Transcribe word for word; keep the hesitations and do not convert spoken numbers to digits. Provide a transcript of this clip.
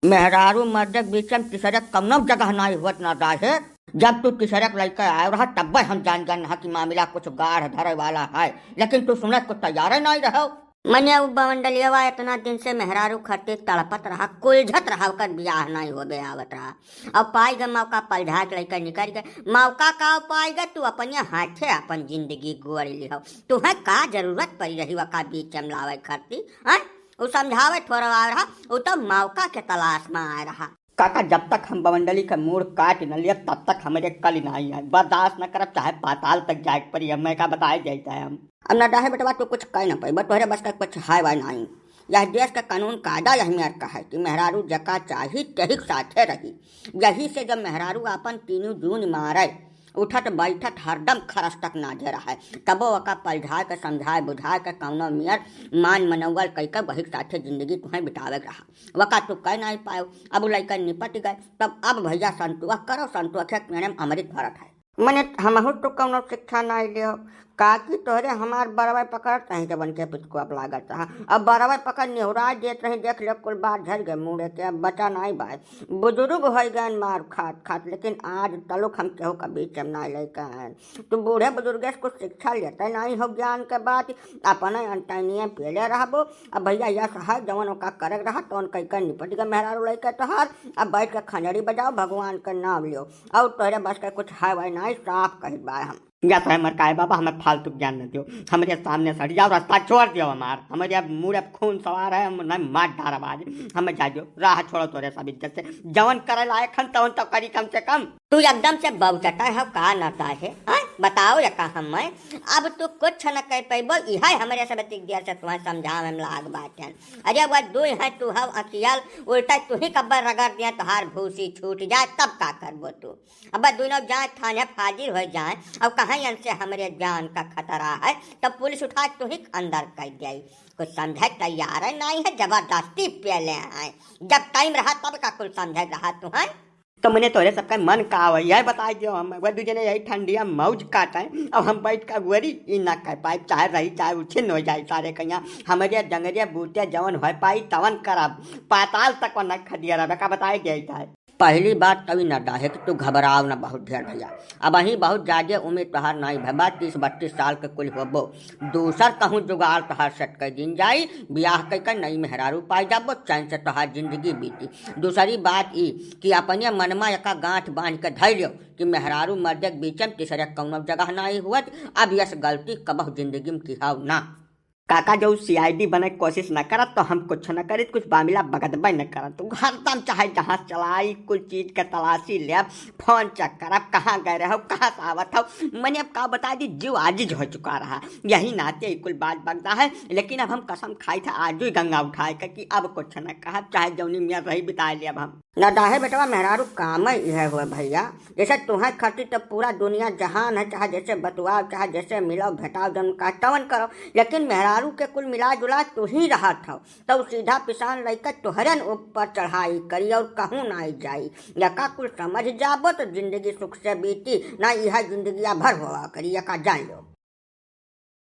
मेहरारू मर्दे के बीच में तीसरे कौनो जगह नाई होत नरदाहे। जब तू तीसरे के लइके आए रहा, तब्बे हम जान गए रहा कि मामला कुछ गाढ़ धरे वाला है, लेकिन तू सुने को तैयार नाई रहो। मने उ बवंडलियवा इतना दिन से मेहरारू खातिर तड़पत रहा, कुलझत रहा, ओकर बियाह नाई होबे आवत रहा। अब पाई गए मौका, पलझा के लइके निकल गए। मौका का पाई गए, तू अपने हाथे अपन जिंदगी गोड़ लिहो। तुहें का जरूरत पड़ी रही ओका बीच में लावे खातिर, हैं? उ समझावे थोड़ा आए रहा, उ तो मौका के तलाश में आए रहा। काका, जब तक हम बवंडली के मूड़ काट न लिए, तब तक हमरे कल नाई है। बर्दाश्त न करब, चाहे पाताल तक जाए के पड़ी, हमें का बताए जाता है हम। अब नरदाहे बेटवा, तू कुछ कह न पइबा, तोहरे बस का कुछ हाय वाय नाई। यह देश का कानून कायदा यही मेर का है कि मेहरारू जका चाही, तेही के साथे रही। यही से जब मेहरारू आपन तीनों जून मारे, उठत बैठत हरदम खरस तक नाधे रहे, तबो ओका पलझाए के, समझाए बुझाए के, कौनो मियर मान मनौवल कइके वही के साथे जिंदगी तुहें बितावे के रहा। वका तू कह नाई पायो, अब उ लइका निपट गए, तब अब भैया संतोष करो, संतोष के पेड़े में अमृत भरत है। मने हमहू तो कौनो शिक्षा नाई लियो। काकी तोहरे हमार बरवे पकड़त रही जवन के पिचको अब लागत रहा। अब बरवे पकड़ निहुरा देत रही, देख ले कुल बात झर गए मुड़े के, अब बचा नाई बाय। बुजुर्ग होइ गए मार खात खात, लेकिन आज तलुक हम केहू का बीच में नाई लइके आए। तू बूढ़े बुजुर्गे से कुछ शिक्षा लेते नाई हो ज्ञान के बात, अपने अंटैनिये पेले रहबो। अब भैया यस है जवन ओका करे के रहा तवन कइके निपट गए मेहरारू लइके तोहार। अब बैठ के खंजड़ी बजाओ, भगवान के नाम लियो। और तोहरे बस के कुछ है वाय नाई, साफ कहित बाय हम। या तो है मरकाए बाबा, हमें फालतू ज्ञान न दियो, हमरे सामने से हट जाओ, रास्ता छोड़ दियो हमार। हमरे अब मूड़ अब खून सवार है, हम नहीं मार डारब आज, हमें जा दियो, राह छोड़ो तोरे सब इज्जत से। जवन करे लायक हन तवन तो करी कम से कम। तू एकदम से बौचटा है का नरदाहे, हाँ? बताओ या का हम मैं? अब तू कुछ न कह पैबो, इहे हमरे सब इतनी देर से तुम्हें समझावे में लाग बाटे। अरे वह दुई है तू हव अकियल, उल्टा तू ही कब्बर रगड़ दिया, तोहार भूसी छूट जाए, तब का करबो तू? अब दुनों जाए थाने हाजिर हो जाए, अब कहीं इनसे हमरे जान का खतरा है, तब पुलिस उठा के तू ही अंदर कर जाई। कुछ समझे तैयार है नहीं है, जबरदस्ती पेले हैं। जब टाइम रहा तब का कुछ समझे रहा तू है? तो मने तोरे सबका मन का आवै, यह बताई दियो हम। वह दू जने यही ठंडिया मौज काटे, अब हम बैठ के गोरी ई ना कह पाए, चाहे रही चाहे उछिन्न हो जाए सारे कहिया। हमरे जंगरे बूते जवन हो पाई तवन करब, पाताल तक वो न खदिया रहबे का बताई दिया जाए। पहली बात तभी नरदाहे कि तू घबराव न बहुत ढेर भैया, अबहीं बहुत ज्यादा उम्र तोहार नाई भै बा, तीस बत्तीस साल के कुल होबो। दूसर कहूँ जुगाड़ तोहार सेट कर दिन जाई, बियाह कइके नई मेहरारू पाई जाबो, चैन से तोहार जिंदगी बीती। दूसरी बात ई कि अपने मन में एका गांठ बांध के धइ लियो कि मेहरारू मर्दे के बीच में तीसरे कौनो जगह नाई हुअत। अब यस गलती कबहु जिंदगी में किहाव ना। काका, जो सीआईडी बने के कोशिश न करत, तो हम कुछ न करित, कुछ मामिला बगदबे न करत। तू हरदम चाहे जहाँ चलाई, कुल चीज के तलाशी लेब, फोन चेक करब, कहाँ गए रहो, कहाँ से आवत हो। मने अब का बता दी, जीव आजिज हो चुका रहा, यही नाते ई कुल बात बगदा है। लेकिन अब हम कसम खाई था आजू ही गंगा उठाए के कि अब कुछ न कहब, चाहे जौनी मियाँ रही बिताए लेब हम। नरदाहे बेटवा, मेहरारू कामे इहे हुए भैया, जैसे तुहें खातिर तो पूरा दुनिया जहान है, चाहे जैसे बतुआओ, चाहे जैसे मिलो भेटाओ, जौन कहा तवन करो, लेकिन मेहरारू के कुल मिला जुला तू ही रहत हो, तो सीधा पिसान लइके तोहरन ऊपर चढ़ाई करी और कहूँ ना जाई। यका कुल समझ जाबो तो जिंदगी सुख से बीती, ना यह जिंदगी भर होवा करी, यका जान लो।